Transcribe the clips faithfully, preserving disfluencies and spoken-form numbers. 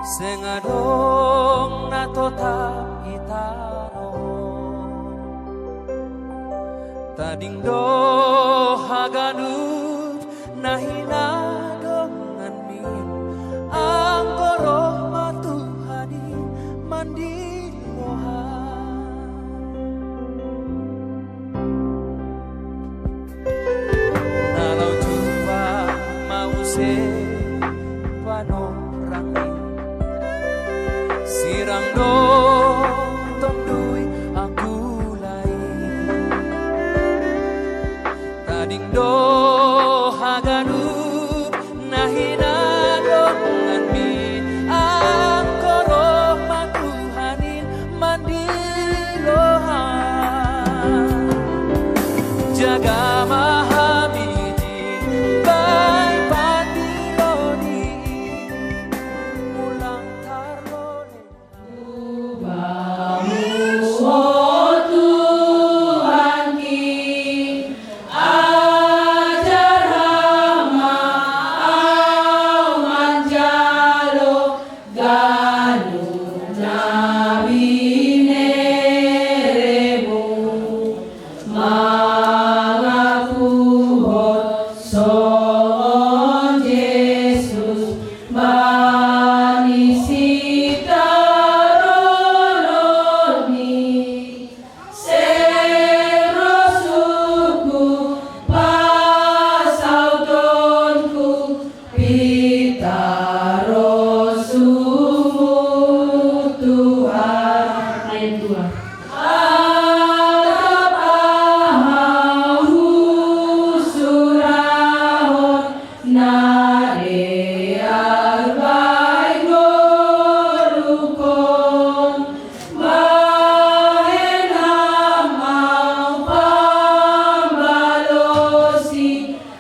Seng adong na totap i tano. Tading do haganup na hinadongan min, anggo roh ma Tuhan i mandilo ho. Na laho jumpa ma muse panorang i, sirang do tondui angkula i. Tading do haganup na hinadongan min, anggo roh ma Tuhan i mandilo ho. Jaga ma hami di baen pandilo ni, ulang tarlone. Bamu, o Tuhanki, ajar hami ma au manjalo ganup na bineremu, mangakuhon songon Jesus bani sitaronon i. Seng ro suku pasautonku, pitarosumu Tuhan. Ayat dua. Atap aha husurahon na dear baen ngolungkon, bahen ma au pambalosi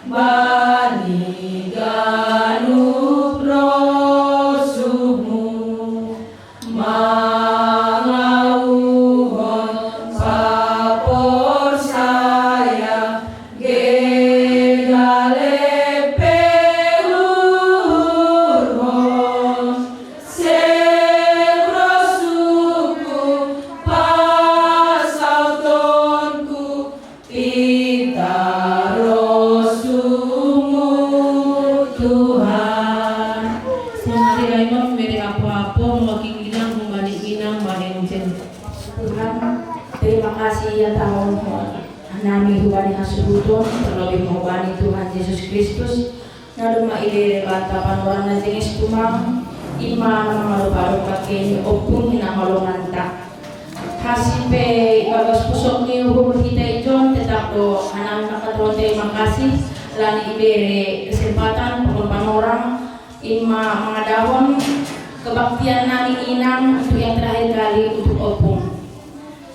bani ganup rosuhmu. Mangauhon paporsaya, gegale pe uhurhon, seng ro suku pasautonku, pitarosumu Tuhan. Sumari raimon meri apo-apo mewakili inang, mewakili inang, mewakili inang. Tuhan, terima kasih ya Tuhan. Nami hubani hasuhuton, terlebih hubani Tuhan Yesus Kristus. Na domma ibere banta panorang na jenges tumang, i ma na mangadopadopi ni ompung hinaholonganta. Hasip pe ibagas pusok ni uhur hita ijon, tetap do hanami mangkatahon terima kasih, ala ni ibere kesempatan pakon panorang, i ma mangadahon kebaktian nami inang untuk yang terakhir kali untuk ompung.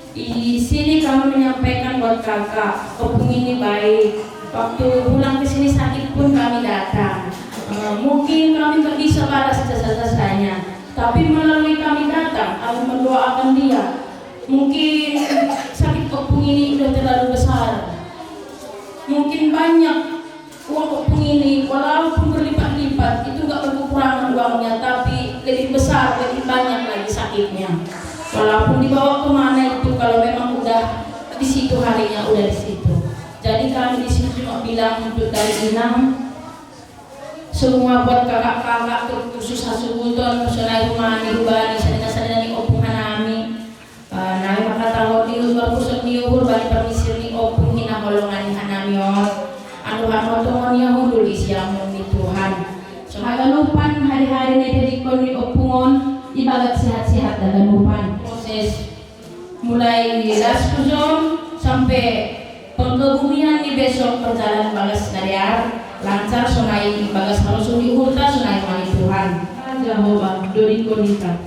Di sini kami menyampaikan buat kakak, ompung ini baik. Waktu pulang ke sini sakit pun kami datang. Eh, mungkin kami nggak bisa balas jasa-jasanya, tapi melalui kami datang, kami mendoakan dia. Mungkin sakit ompung ini udah terlalu besar. Mungkin banyak uang ompung ini, walaupun berlipat-lipat, itu nggak berkekurangan uangnya, tapi lebih besar, lebih banyak lagi sakitnya. Walaupun dibawa kemana itu, kalau memang udah di situ harinya, udah di situ. Jadi kami di sini cuma bilang untuk dari inang, semua buat kakak-kakak, terkhusus hasuhuton, sonai hubani, hubani, sadana-sadana ni ompung hanami. Eh, nami mangkatahon di luar pusok ni uhur bani parmisir ni ompung hinaholongan ni hanami on. Anu hanotongon ia hundul i siamun ni Tuhan. Haganupan hari-hari na itadingkon ni ompung on, ibagas sehat-sehat haganupan. Proses mulai las hujon sampai pengkebumian ni besok berjalan bagas na dear, lancar sonai ibagas harosuh ni uhurta sonai homa ni Tuhan. Jahowa, dodingkon hita.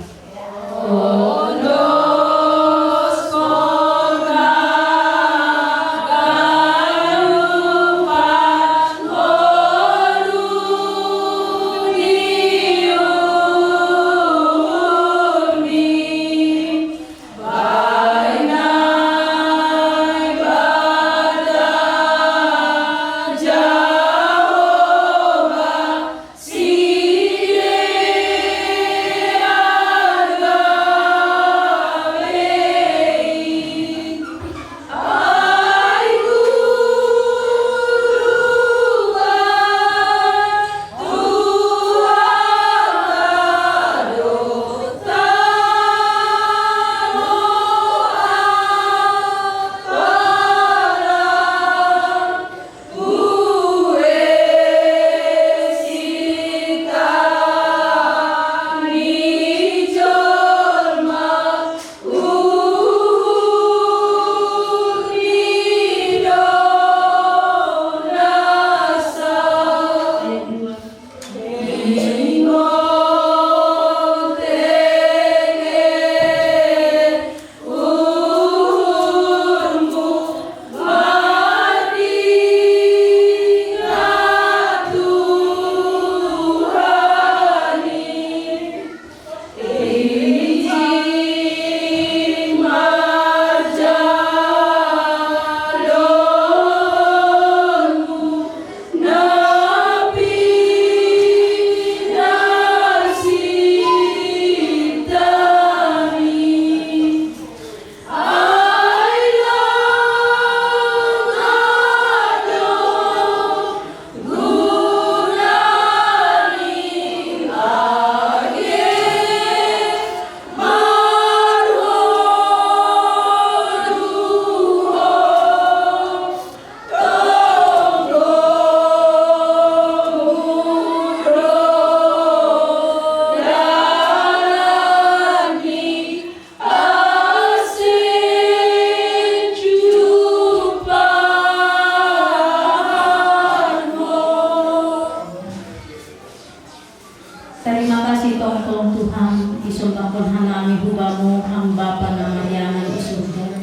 Tarima kasih tongtong Tuhan, isombahkon hanami hu Bamu am Bapa na marianan i surga.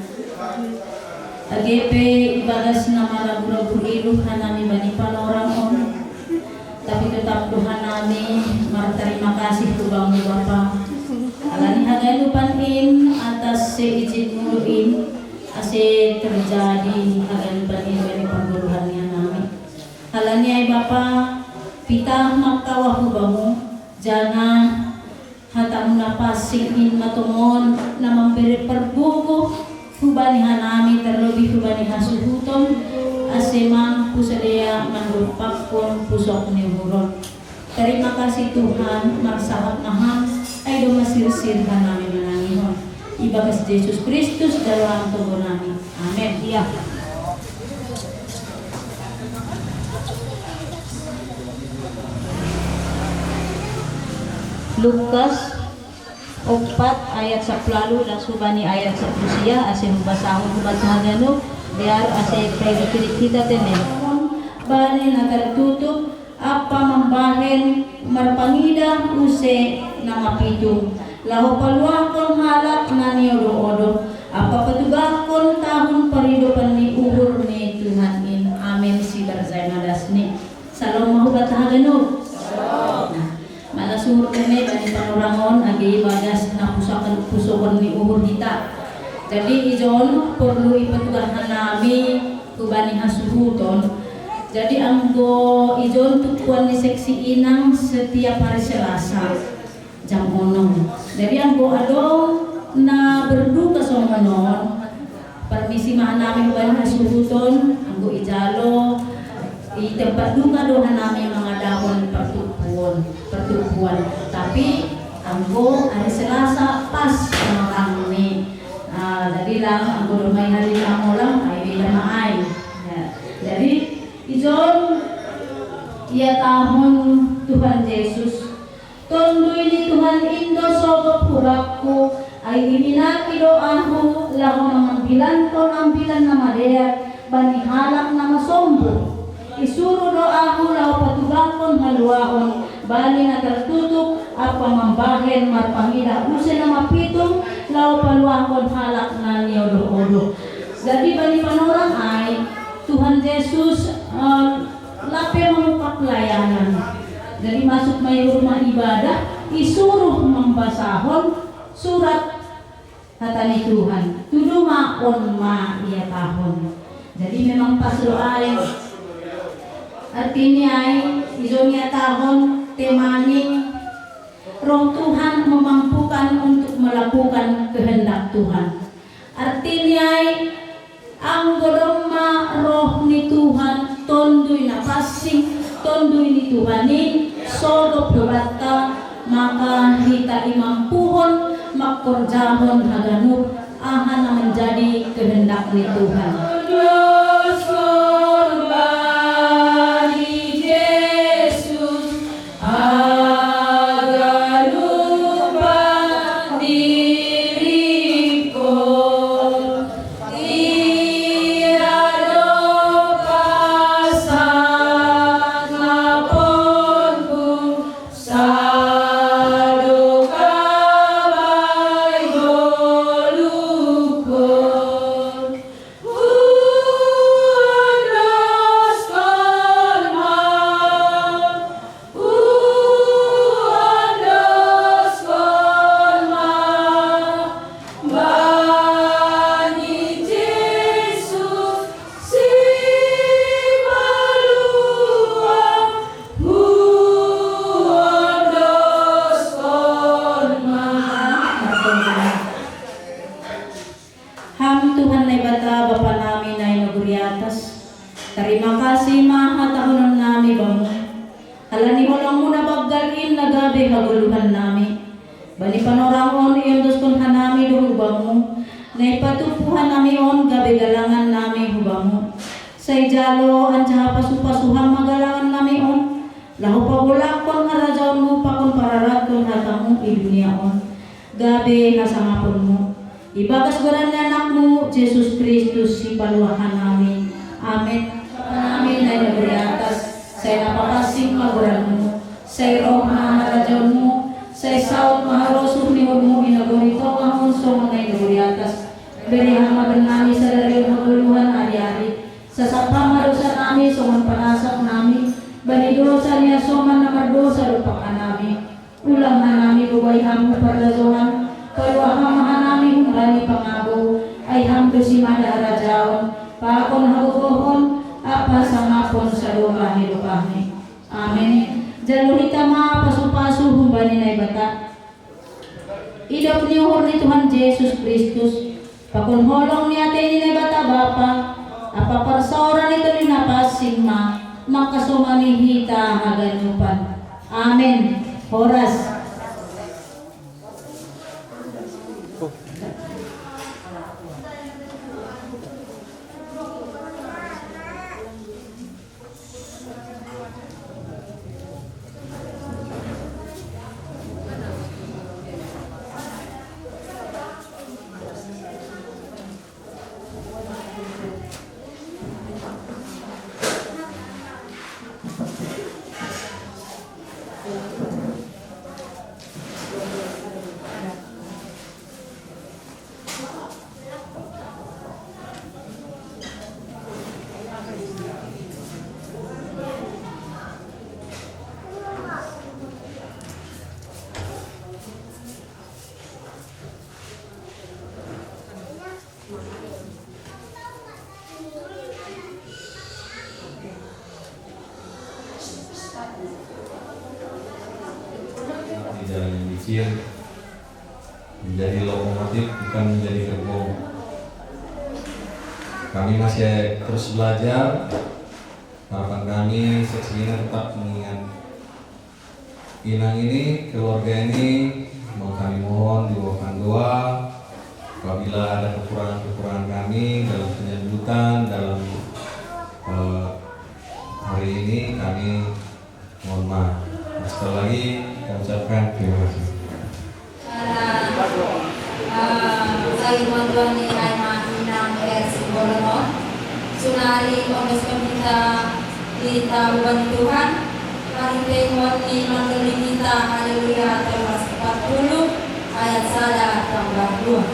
Age pe ibagas na maragu-ragu ilu hanami bani panorang on, tapi tetap do hanami martarima kasih hu Bamu Bapa. Ala ni haganupan in atas seizin-Mu in, ase terjadi haganupan in bani pargoluhan ni hanami. Ala ni ai Bapa, pitah mangkawah hu Bamu, janah hata-Mu na pansing in ma tongon na mambere pargogoh hubani hanami, terlebih hubani hasuhuton, ase mampu sidea mandompakkon pusok ni uhur on. Tarima kasih Tuhan, marsahap ma Ham, ai domma sirsir hanami manangihon. Ibagas Jesus Kristus, Juru Selamat nami. Amen. Ia. Lukas ompat ayat sapuluh ualu langsung bani ayat sapuluh sia, ase hubasahon hubani haganup, biar ase pairik-irik hita tene. Bani na tartutup, ampa mambahen marpangidah use na mapitung, laho paluahkon halak na niodoh-odoh, ampa patugahkon tahun paridopan ni uhur ni Tuhan in. Amen. Sibarjai ma dasni. Salom ma hubanta haganup. Nah, malas uhur tene bani panorang on age ibagas na pusokon, pusokon ni uhur hita. Jadi ijon porlu ipatugah hanami hubani hasuhuton. Jadi anggo ijon tumpuan ni seksi inang setiap hari Selasa jam onom. Jadi anggo adong na berduka songon on, parmisi ma hanami hubani hasuhuton, anggo ijalo i tempat duka do hanami mangadahon partumpuon, partumpuan. Tapi anggo hari Selasa pas panorang ni, ah, jadi lang anggo domma i hari Panorang, ai beda ma ai. Ya. Jadi ijon ihatahon Tuhan Jesus, Tonduy ni Tuhan in do sogop hurangku, ai iminaki do ahu laho mangambilankon ambilan na madear bani halak na masombuh. Isuru do ahu laho patugahkon haluahon bani na tartutup, ampa mambahen marpangidah use na mapitung laho paluahkon halak na niodoh-odoh. Jadi bani panorang ai, Tuhan Jesus, eh, lape mambuka pelayanan. Jadi masuk ma i rumah ibadah, isuruh mambasahon surat hata ni Tuhan. Tudu ma on ma ihatahon. Jadi memang pas do ai. Artini ai, ijon ihatahon tema ni Roh Tuhan memampukan untuk melakukan kehendak Tuhan. Artini ai, anggo domma Roh ni Tuhan, Tonduy na pansing, Tonduy ni Tuhan in sogop hubanta, maka hita imampuhon mangkorjahon haganup aha na menjadi kehendak ni Tuhan. Doskon bani Jesus haganupan diringkon, Ia do pasangaponku, sadokah bai ngoluhkon. Huandoskon ma, huandoskon ma, bani Jesus Sipaluah, huandoskon ma. Ham Tuhan Naibata, Bapa nami na i nagori atas, tarima kasih ma hatahonon nami Bamu. Ala ni holong-Mu na banggal in na gabe hagoluhan nami. Bani panorang on iondoskon hanami do hu Bamu, na ipatumpu hanami on gabe galangan nami hu Bamu. Sai jalo anjaha pasu-pasu Ham ma galangan nami on, laho pagolakkon harajaon-Mu pakon pararatkon hata-Mu i dunia on, gabe hasangaponmu. Ibagas goran ni Anak-Mu, Jesus Kristus, Sipaluah hanami. Amen. Bapa nami na i nagori atas, sai na papansing ma goran-Mu, sai roh ma harajaon-Mu, Ni uhur ni Tuhan Jesus Kristus, pakon holong ni atei ni Naibata Bapa, ampa parsaoran ni Tondi Napansing ma, mangkasomani hita haganupan. Amen. Horas. Di jalan yang licin, menjadi lokomotif, bukan menjadi gerbong. Kami masih terus belajar. Harapan kami, seksi ini tetap mengingat Inang ini, keluarga ini, mau kami mohon dibawakan doa. Apabila ada kekurangan-kekurangan kami dalam penyambutan, dalam, eh, hari ini, kami mohon maaf. Sekali lagi, kami ucapkan terima kasih. Para, eh, sai bantuan ni ai ma Inang R. Simbolon. Sonari ombas ma hita di tauban ni Tuhan, marhitei ni Evanjeli ni hita, Haleluya, tolu ratus empat puluh, ayat sada tambah dua.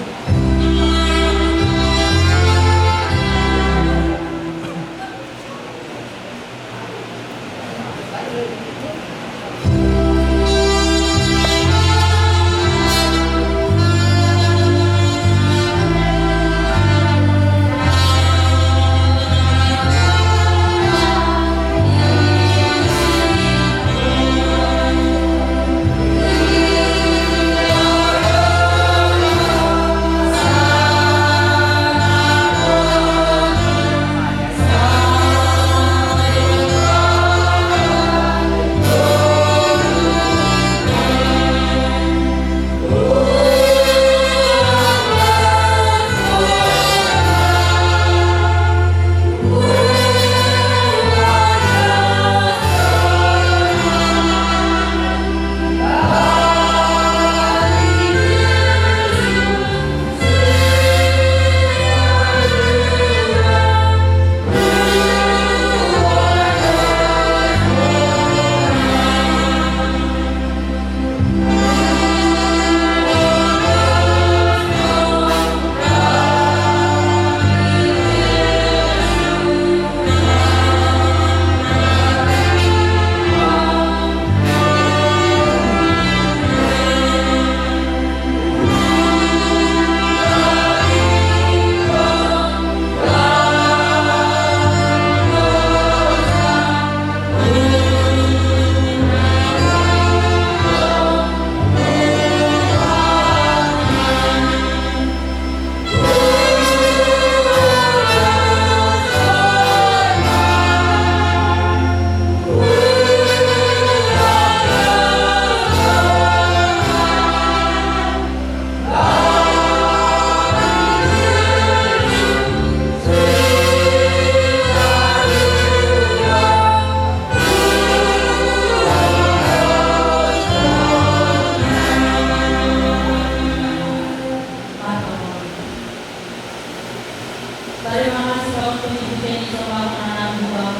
Tarima kasih waktu ni Tuhan, Tuhan.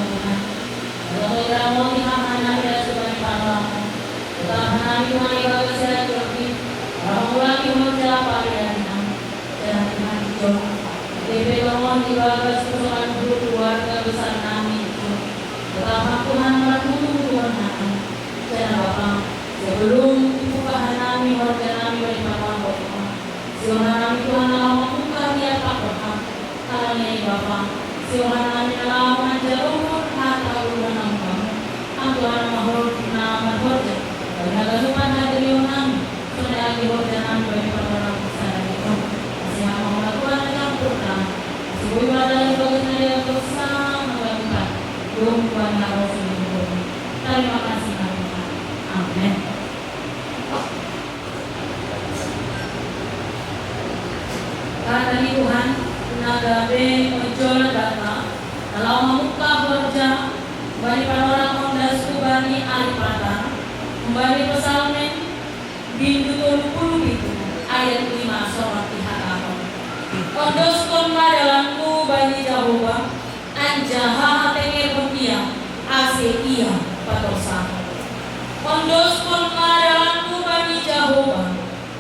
Untuk kita mau di mana kita sudah di panggilan. Tetap menanti Tuhan ibadah saya lebih. Orang ulang di meja parian. Jangan Tuhan hijau. Bebe bangun ibadah susukan dulu keluarga besar kami itu. Tetap Tuhan berkutu Tuhan kami. Jangan Bapak. Sebelum dibuka nami, horja nami beri panggilan Bapak. Siona nami Tuhan Allah membuka dia Pak Bapak. Kalau nyai Bapak. Siona nami Allah menjaruhur mata ulun nami Bapak. Ang Tuhan mahur nama horja. Karena ganupan hadirin nami. Sudah lagi horja nami beri panggilan Terima kasih Tuhan. Amin. Kata Tuhan, na gabe ojo data, kalau mamuka horja, bani panorang ondas kubani alipatan, bani pesalmen, bindu tolu puluh pitu, ayat lima sono ti hatahon. Ondoskon ma dalanmu bani Jahowa, anjaha hatengerhon ia, ase ia patorsahon. Ondoskon ma dalanmu bani Jahowa,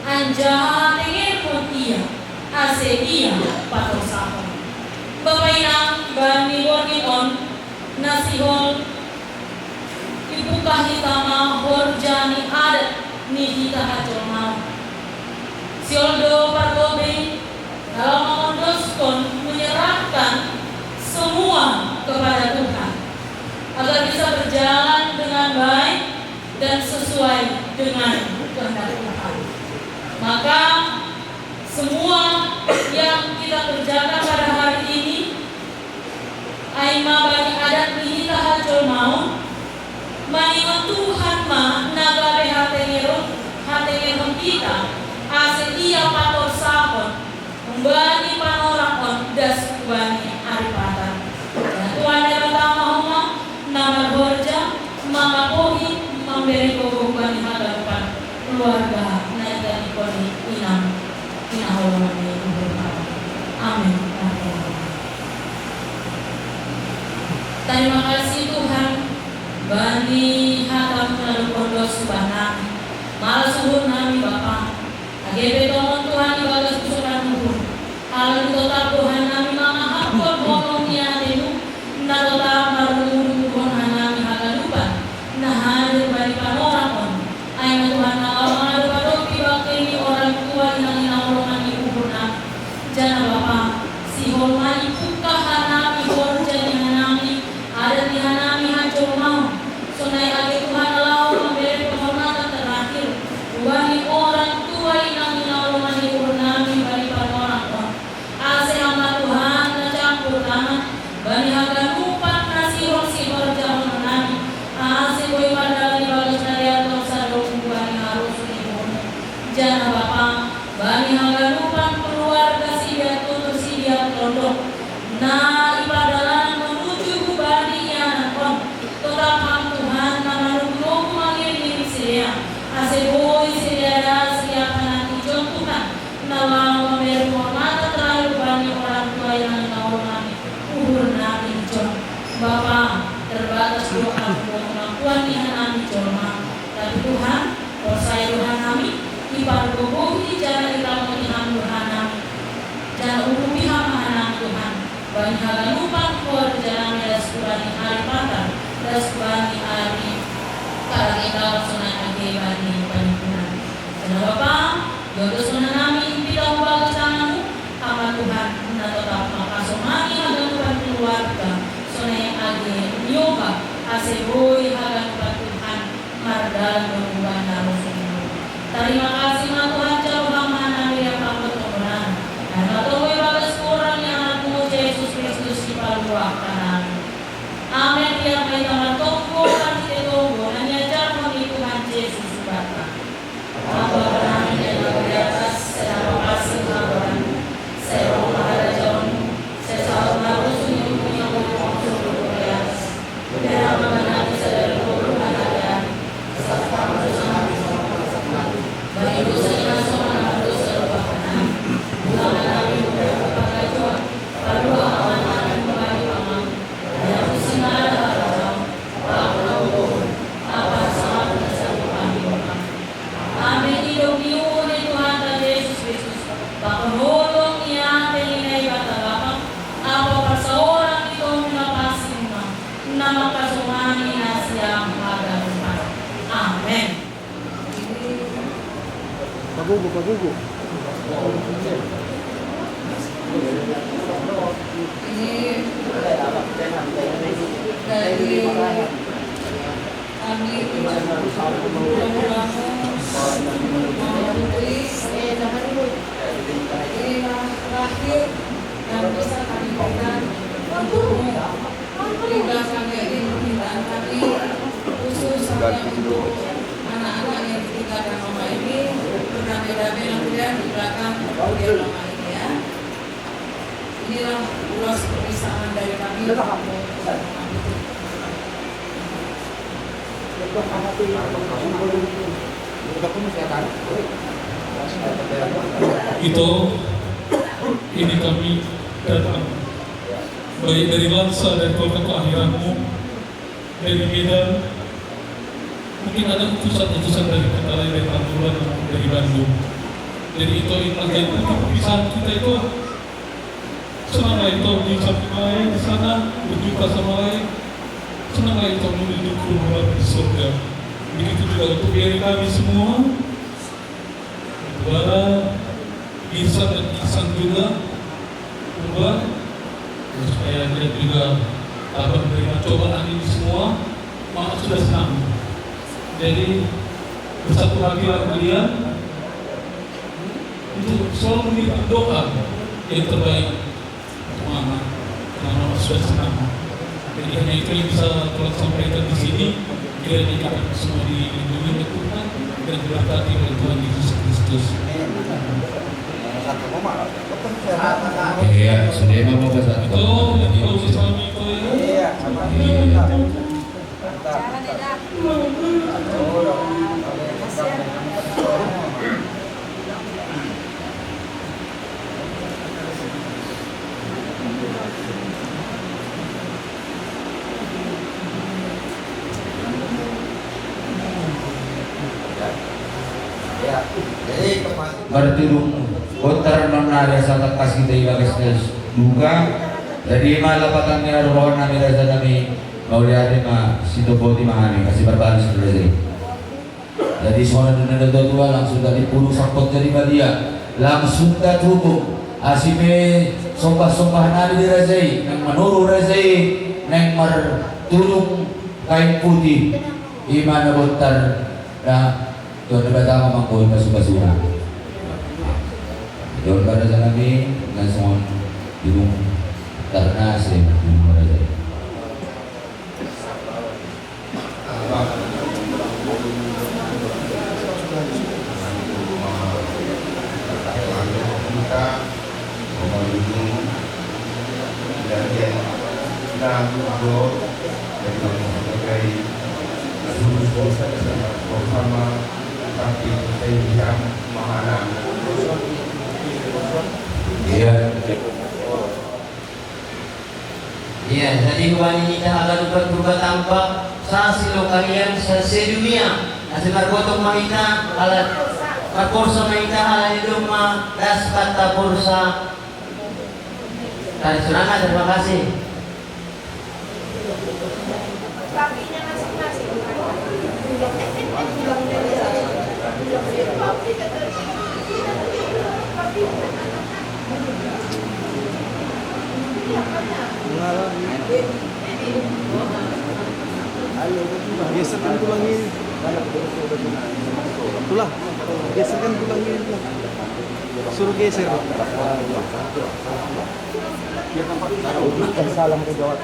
anjaha hatengerhon ia, ase ia patorsahon. Bapa inang, bani borngin on, na sihol ipuka hita ma horja ni adat ni hita hajolmaon. Sihol do parlobei, kalau mangondoskon, menyerahkan semua kepada Tuhan, agar bisa berjalan dengan baik dan sesuai dengan kehendak Tuhan. Maka semua yang kita kerjakan pada hari ini, ai ma bani adat ni hita hajolmaon, maningon Tuhan ma na gabe hatengeron, hatengerhon hita, ase ia patorsahon, umbani panorang on das hubani alipatan. Tuhan Debata ma homa, na marhorja, mangapohi, mambere gogo hubani haganupan keluarga na iganti ni inang, inang holongan ni uhur. Amin. Tarima kasih Tuhan, bani hata-Mu na dob ondos hubani. Malas uhur nami Bapa. Age pe tongon Tuhan ibagas pusokan uhur, ala ni totap do hanami mangahaphon holong ni ate-Mu, na totap marungududuhon hanami haganupan na hadir bani panorang on. Ai ma Tuhan na laho mangadopadopi bakti ni orang tua inang-inang holongan ni uhur nami. Jana Bapa, sihol ma ipuka hanami horja ni hanami, adat ni hanami hajolmaon. Sonai age Tuhan na laho mambere penghormatan terakhir hubani orang tua inang-inang holongan ni uhur nami bani panorang on. Ase Ham ma Tuhan na campur tangan bani haganupan na sihol sihorjahon nami, ase boi mardalan ibagas na dear dosa domu bani harosuh ni uhur-Mu. Jana Bapa, bani haganupan keluarga sibiar tutur sibiar tondok na ipardalanan manuju hubani ianan on, totap Ham Tuhan na manugu-nugu mangiring-iring sidea, ase boi sidea das di angka na ijon Tuhan, na laho mambere penghormatan terakhir bani orang tua inang-inang holongan ni uhur nami ijon. Bapa, terbatas do kemampuan ni hanami jolma. Tapi Tuhan, porsaya do hanami, ipargogohi jana iramoti Ham do hanami. Jana urupi Ham ma hanami Tuhan, bani haganupan horja nami das hubani ari Patar, das hubani ari pargetaon sonai age bani panimbunan. Jana Bapa, iondoskon hanami pitah-Mu bagas tangan-Mu, Ham ma Tuhan, na totap mangkasomani haganupan keluarga, sonai age nioba, ase boi haganupan Tuhan mardalan domu bani harosuh ni uhur-Mu. Tarima kasih ma Tuhan, jalo Ham ma hanami riap-riap tonggonan. Ai ma tonggo ibagas goran ni Anak-Mu Jesus Kristus Sipaluah hanami. Amen. Riap ma hita martonggo marhite tonggo na niajarhon ni Tuhan Jesus hubanta. Bapa nami na di atas, sai papansing ma goran-Mu, sai ro ma harajaon-Mu, sai saut ma rosuh ni uhur-Mu na boi di atas. Bere Ham ma nami sadari on harajaon, sasat ma dosa nami songon pansat nami bani dosa ni na songon na mardosa dohot nami. Unang ma nami hubereng tu pangajoan, paluah ma nami humbani pangago. Ai Ham do singala harajaon, pangago, ampa hasangapon na salpu. Amin. Amen. Didok ni uhur ni Tuhanta Jesus Kristus, pakon holong ni ate ni Naibata Bapa, ampa parsaoran ni Tondi Napansing ma, na mangkasomani nasiam haganupan. Amen. Pagogo, pagogo. Ini dari kami, ini terakhir yang bisa kami berikan untukmu. Tinggal kami ini Di belakang, kemudian Mama ini ya. Inilah ulas perpisahan dari kami. Ito, ini kami datang baik dari Langsa, dari kota kelahiranmu, dari Medan, mungkin ada utusan-utusan dari Petaling, dari Pantura, dan dari Bandung. Jadi itu, itu jadi perpisahan kita itu. Senang lah itu di samping lain di sana, berjumpa sama lain. Senang lah itu menuju ke rumah di surga. Begitu juga untuk diri kami semua. Kepada Ihsan dan Ihsan juga, Tuhan, supaya kita juga dapat menerima cobaan ini semua, maka sudah senang. Jadi, bersatu hatilah kalian untuk selalu mengirim doa yang terbaik untuk Mama, karena Mama sudah senang. Jadi, hanya itu yang bisa Tuhan sampaikan di sini. Kiranya kita semua dilindungi oleh Tuhan dan diberkati oleh Tuhan Yesus Kristus. Iya, sudah mau bahas Itu, jadi, kalau suami itu ya. Iya, sama. Iya. Bertudung Bontar nona rasa takas kita ibagas duka. Jadi ma lapatan ni rohana mi rasa nami mauliate ma sitopoti ma hami kasi barbalis dulu jadi. Jadi sona dina dua langsung tadi puluh sakot jadi badia langsung tatubu. Asi pe sombah-sombah nami di rajai nang manuru rajai nang martulung kain putih. Imana Bontar na Tuhan Debata mamangkoi pasu-pasuna. Don pada sanami nasongon didung tarnase didung pada sanami. Iya. Iya, jadi hubani hita ala duka turba tampak sasi lo kalian sasi dunia. Asi marbotok ma hita ala marporsa ma hita ala ni domma das kata porsa. Tadi sunana, terima kasih. Geserkan tulang ini. Tulang, geserkan tulang ini. Suruh geser. Salam ke Jawa.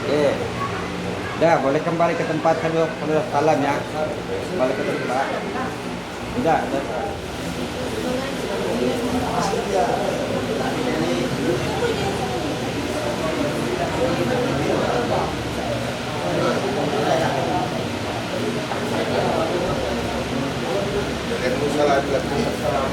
Oke. Dah, boleh kembali ke tempat kalau kalau salam ya. Kembali ke tempat. Tidak, tidak. Waalaikumsalam.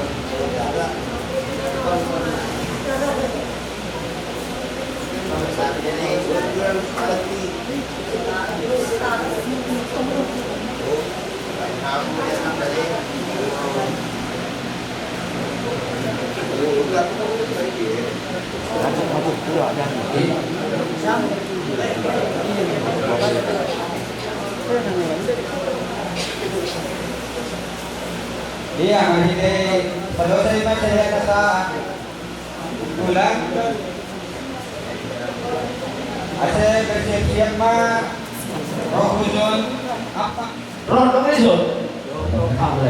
Iya, masih di, pada saya masih ada kata pulang. Ase bersiap-siap ma roh husun. Apa? Roh dong husun. Apa?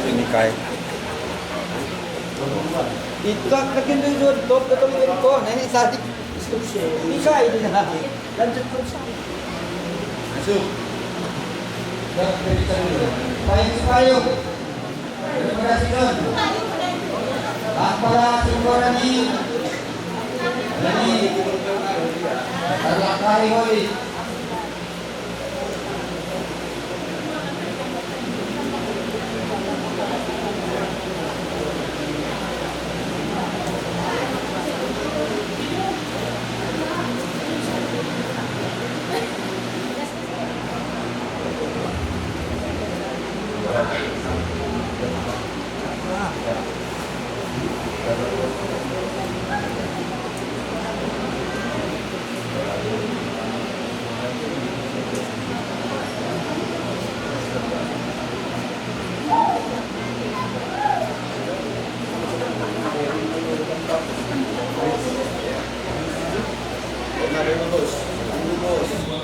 Ini kai. Itu tak lagi tu jual top betul ni kau, nenek tadi. Ini kai dia. Lanjut terus. Masuk. Dah, kita bicara dulu. Payung, payung. Terima kasih, Don. Ampara Singorani. Ini. Terlakai, hoi.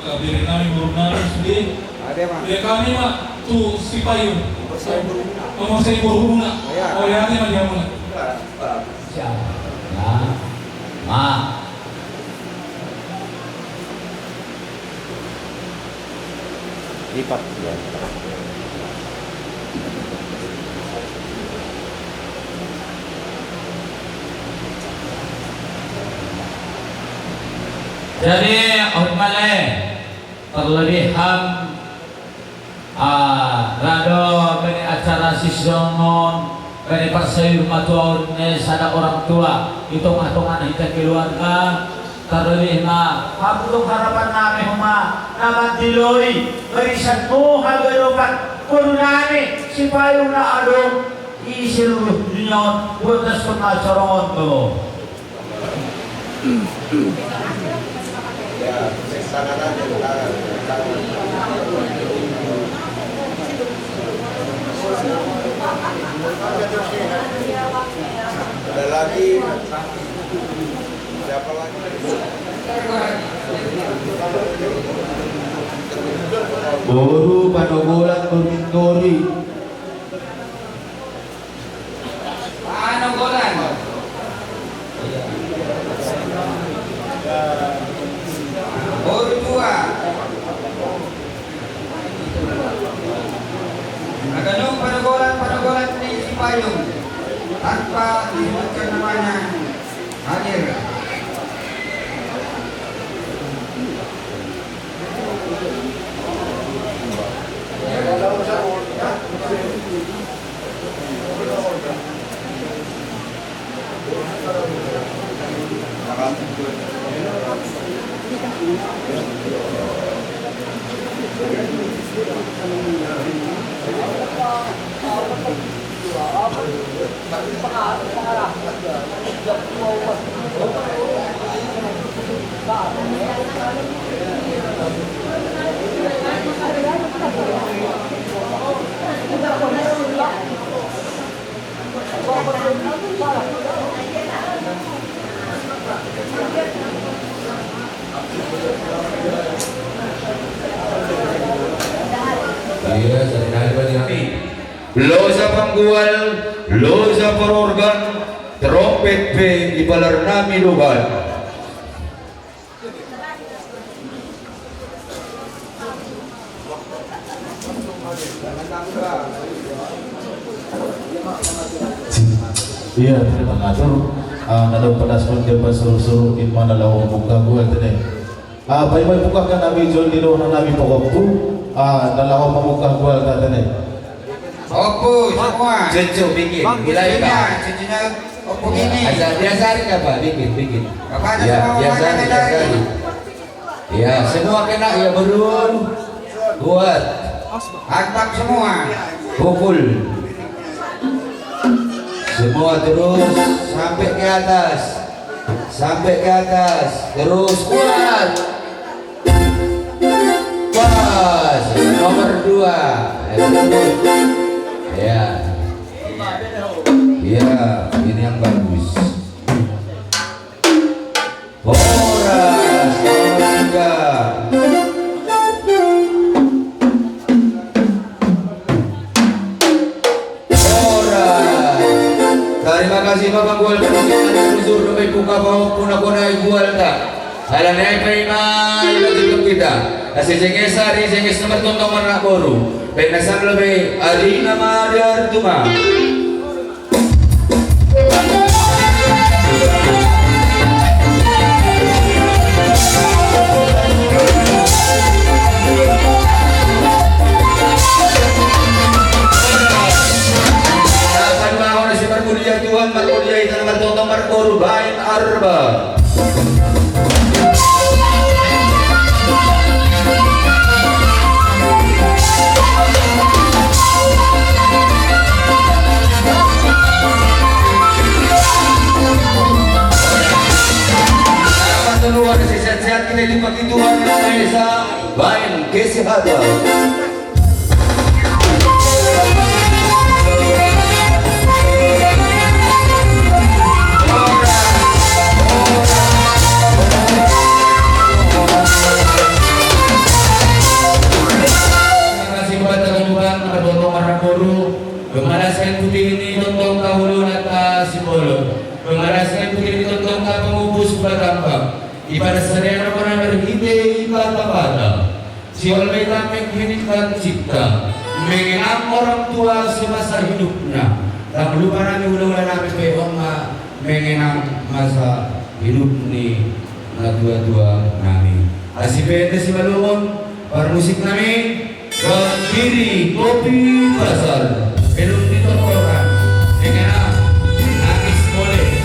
Kabiri nami, guru nami, sudi. Ada, Mak. Ya, kami, Mak, tu si payung. Nomor seribu guru, Mak. Ya. Oh, ya, ada, Mak, dia, Mak. Siap. Ya. Mak. Lipat, ya. Jadi, hormat, eh, terlebih ham, ah, rado kene acara sisongon, kene parsayur matuaon, eh, sada orang tua, di tongah-tongah hita keluarga, Tarlebih ma, paputung harapan nami homa, na mandiloi, barisan mo hagadopan, boru nami, si payung na adong, i seluruh dunia, buat das pernah corongon mo. Ada lagi? Siapa lagi? Boru Panogolan, Boru Tori. Panogolan. Boru Tua. Aganong Panogolan, Panogolan ni Sipayung. Tanpa disebutkan namanya. Hadir. Iya, sering aja berarti. Losa panggual, losa parorgan, Trompet pe ipalar nami dokan. Iya, terima kasih. Ah, na dong padas pun dia pasuru-suru di mana lawan buka gua tadi. Ah, bye-bye buka kan nabi John di doon nabi pokokku. Ah, na lawan buka gua tadi. Opo, semua. Cucu bikin. Bang, wilayah cucunya, ka. Cucunya, opo ini. Biasa, biasa hari apa? Bikin, bikin. Bapak ada. Ya, sama biasa hari, biasa hari. Ya, semua kena ya, burung. Kuat. Agak semua. Pukul. Semua terus sampai ke atas. Sampai ke atas. Terus kuat. Pas. Nomor dua. Ya. Ya. Ya, ini yang bagus. Horas, nomor tiga. Horas. Terima kasih Bapak Gual Persiapan Kusur Dompet Buka Pahok Puna Kona Igual Tak. Alam ay pay may kita. Kasi jengesa, ari jengesa martontong marnak boru. Penasam lebih, ari nama dia Artuma. Dapat bahwa si markuliah Tuhan, markuliah itu martontong markoru bain arba. Sehat-sehat kita itu bagi Tuhan Yang Maha Esa, bain kesehatan. Terima kasih buat teman-teman, Margoto Maraguru. Gemaraskan putih ini tontong kahulu nata sibolo. Gemaraskan putih ini tontong ka pengubus batangka. Ipada sadaya na pernah berhite ipata-pata. Si Olmeta mengheningkan cipta, mengenang orang tua semasa hidupnya. Tak lupa nami ula-ula nami pe onga mengenang masa hidup ni natua-tua nami. Asi pe ente si balumon, parmusik nami, Gambiri Kopi Pasar. Belum ditontonkan. Mengenang nangis boleh.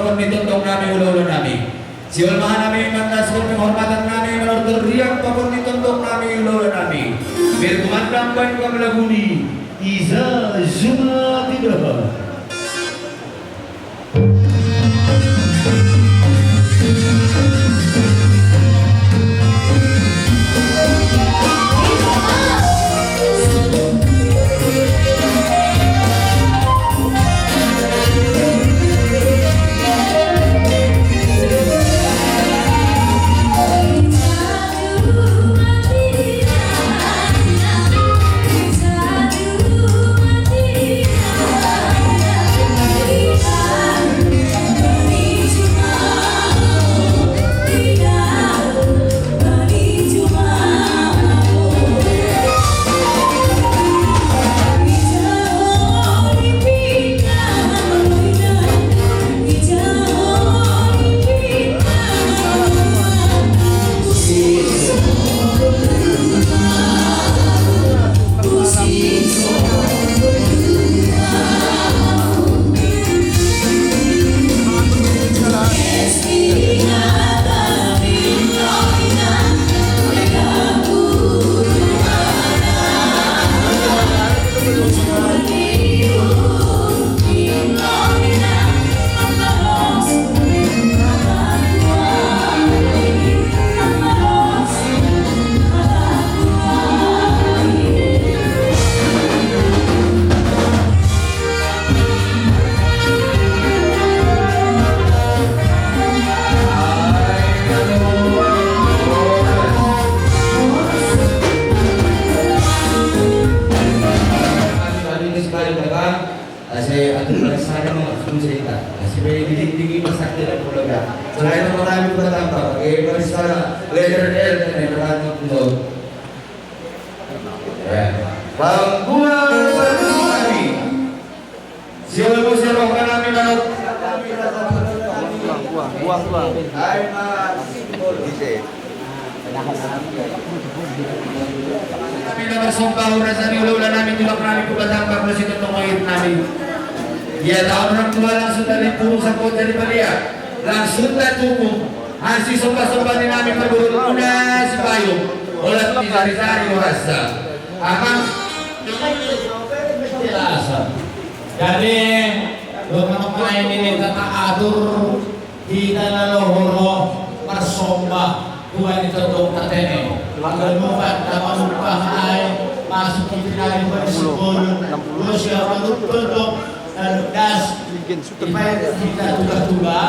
Pakon ni tondong nami, ula-ula nami. Siwal maha nami mantas penghormatan nami, manurut riak pakon ni tondong nami, ula-ula nami. Berkumandang bain kami lagu ni Iza Zuma Tidak. Ase atur sana mau langsung cerita. Ase bae didikdiki masak dalam keluarga. Selain orang kami bertambah, pakai barista leader L dan yang bertanggung jawab. Ya. Panggungan berkembali. Siapa siapa kami manut. Buang, buang, buang. Hai, Mas. Kami na bersumpah, urasani ula-ula nami, tulak nami, kubatang bakla si tondong mayit nami. Ya, taon orang tua langsung dari turun sakot dari balia. Langsung tak cukup. Hasil sumpah-sumpah ni nami perburut muna si payung. Olat ni sari-sari rasa. Amang. Jelasan. Jadi, lo kenapa ini tata atur Kita na lohor marsomba, Tuhan itu dong tatene. Pangganukan, taman upah ai, masuk kita dari bersibul, terus ya manut tondong, dan das, dipain kita tuga-tuga.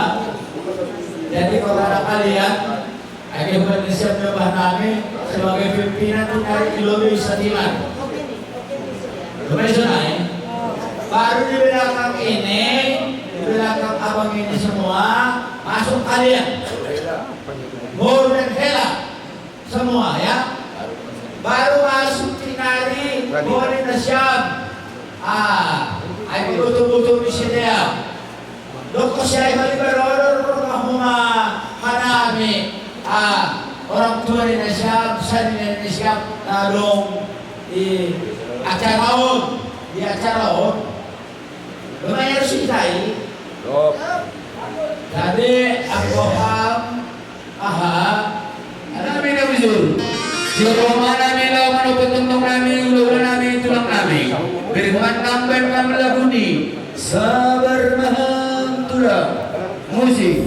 Jadi, kalau ada kalian, ada Indonesia penyembah kami sebagai pimpinan itu dari Ilomi Satiman. Profesional, ya? Baru di belakang ini, di belakang abang ini semua, masuk kalian. Murni hela semua, ya. Baru masuk tinari, boleh na siap. Ah, ai betul-betul di sini, ya. Doko si ai mali baroror mahuma hanami. Ah, orang tua ni na siap, sani ni na siap, na dong i acara on, di acara on. Lumayan si tai. Jadi, aku ham, aha. Nami na bujur. Siapa mana nami, lau mana potong nami, ula nami, tulang nami. Beri teman tambahin kami lagu ni. Sabar maham tulang. Musik.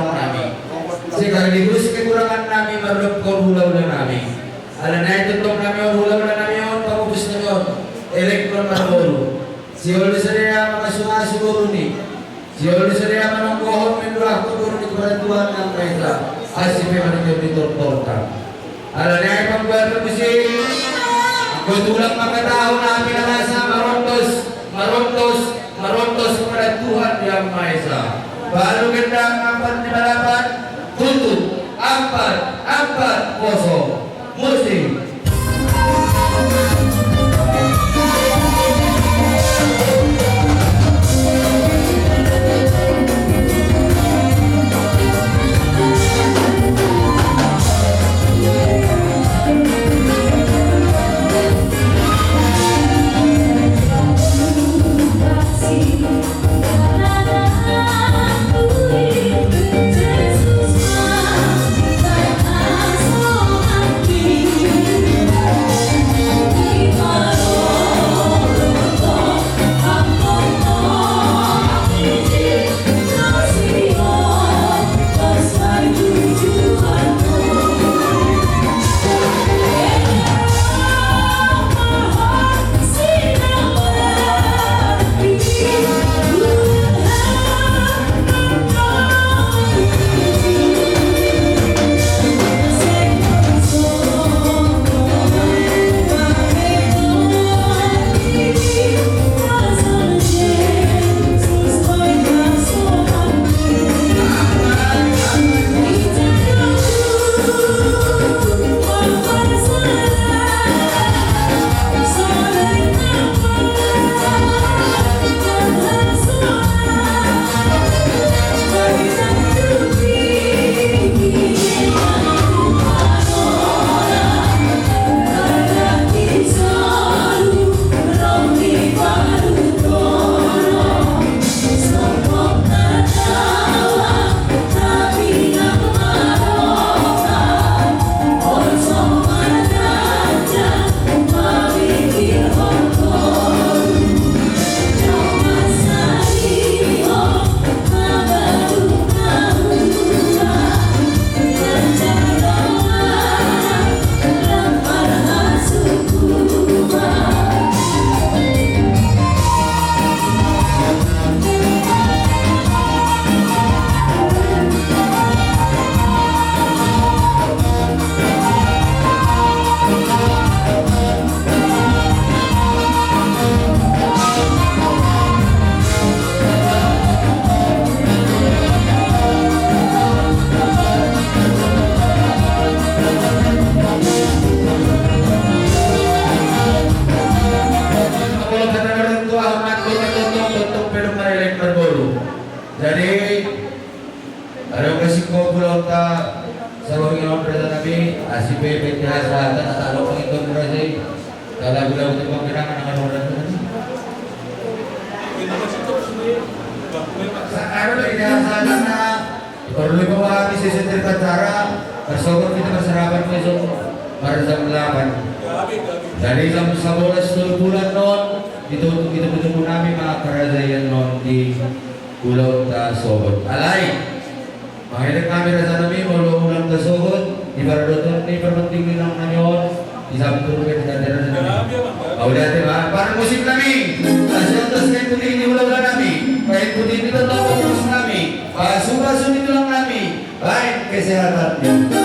nami. Sekaligus kekurangan nami mardokkon hula-hula nami. Alani i tongtong nami on, hula-hula nami on, pamupus nami on, elek ma on marboru. Sihol do sidea mangasuasu boruni. Sihol do sidea manonggohon, mandoakkon boruni kepada Tuhan Yang Maha Esa. Asi pe manjalo di tortorta. Alani i panggualta muse, anggo tulang mangkatahon hami na masa marontos, marontos, marontos kepada Tuhan Yang Maha Esa. Balu gendang ampat lima lapan, tutup, ampat, ampat, kosong. Muse. Jadi, adong do singkop ulaonta saborngin on, raja nami, asi pe peti hasahatan, asa adong mangido raja i. Lagu-lagu tu panggenangan, nang adong raja nami. Sa-, anu, peti hasahatan na porlu dipahami sesentri acara, marsogot hita marsarapan besok, mar jam delapan. Jadi jam sabolas tolu bulan non, itu, itu betul nami ma karajaian non di Ulaonta sogot. Alai, mangelek hami raja nami, molo ulaonta sogot, di paradoton ni parmandion ni inang nami on, di sampur pe di tanda raja nami. Mauliate ma, parmusik nami, pasiontos kain putih ni hula-hula nami, kain putih ni tanda pamurus nami, pasu-pasu ni tulang nami, baen kesehatan.